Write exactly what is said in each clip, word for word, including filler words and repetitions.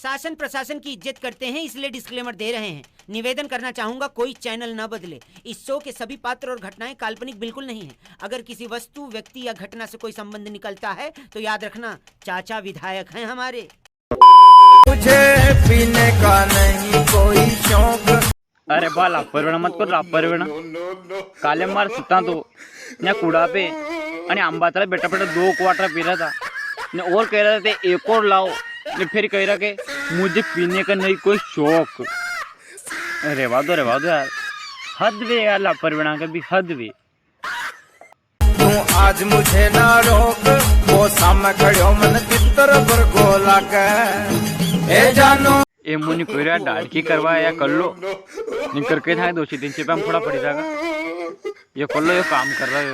शासन प्रशासन की इज्जत करते हैं, इसलिए डिस्क्लेमर दे रहे हैं। निवेदन करना चाहूंगा, कोई चैनल न बदले। इस शो के सभी पात्र और घटनाएं काल्पनिक बिल्कुल नहीं हैं। अगर किसी वस्तु, व्यक्ति या घटना से कोई संबंध निकलता है तो याद रखना, चाचा विधायक हैं हमारे। मुझे पीने का नहीं कोई शौक। अरे बा लापरवेणा मत कर, लापरवेणा। काले मार सुता तो न्या कूड़ा पे अने आंबा तले बेटा बेटा दो क्वार्टर पी रहा था ने और कह रहा था एक और लाओ ने फिर कह रहा के मुझे पीने का नहीं कोई शौक। रेवा दो, रेवा दो यार, हद वे यार, लापरवेणा के भी हद वे। तू आज मुझे ना रोक, वो सामने खड़ो मन तितर पर गोला के। ए जानो ए मुनि कोयरा डाड़की करवा या कर लो, निकर के था दो सौ तीन सौ पे हम थोड़ा पड़ी जाएगा। ये कर लो, ये काम कर रहा है।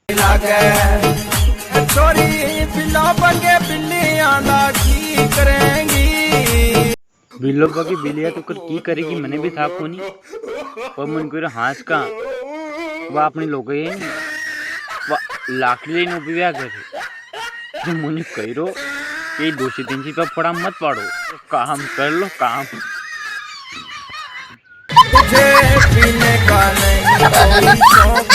लागे। ए छोरी बिना बगे बिल्लियां ना की करेंगी। बिल्लो बाकी बिलिया तो कर की करेगी, मने भी था कोनी। पर मन कोई हांस का, वा अपनी लोग है नहीं, वा लाकड़ी लेने उभी व्या करे। जो मुझे कह रो, ये दो सौ तीन सौ पे फोड़ा मत पाड़ो, काम कर लो काम। मुझे पीने का नहीं कोई शौक।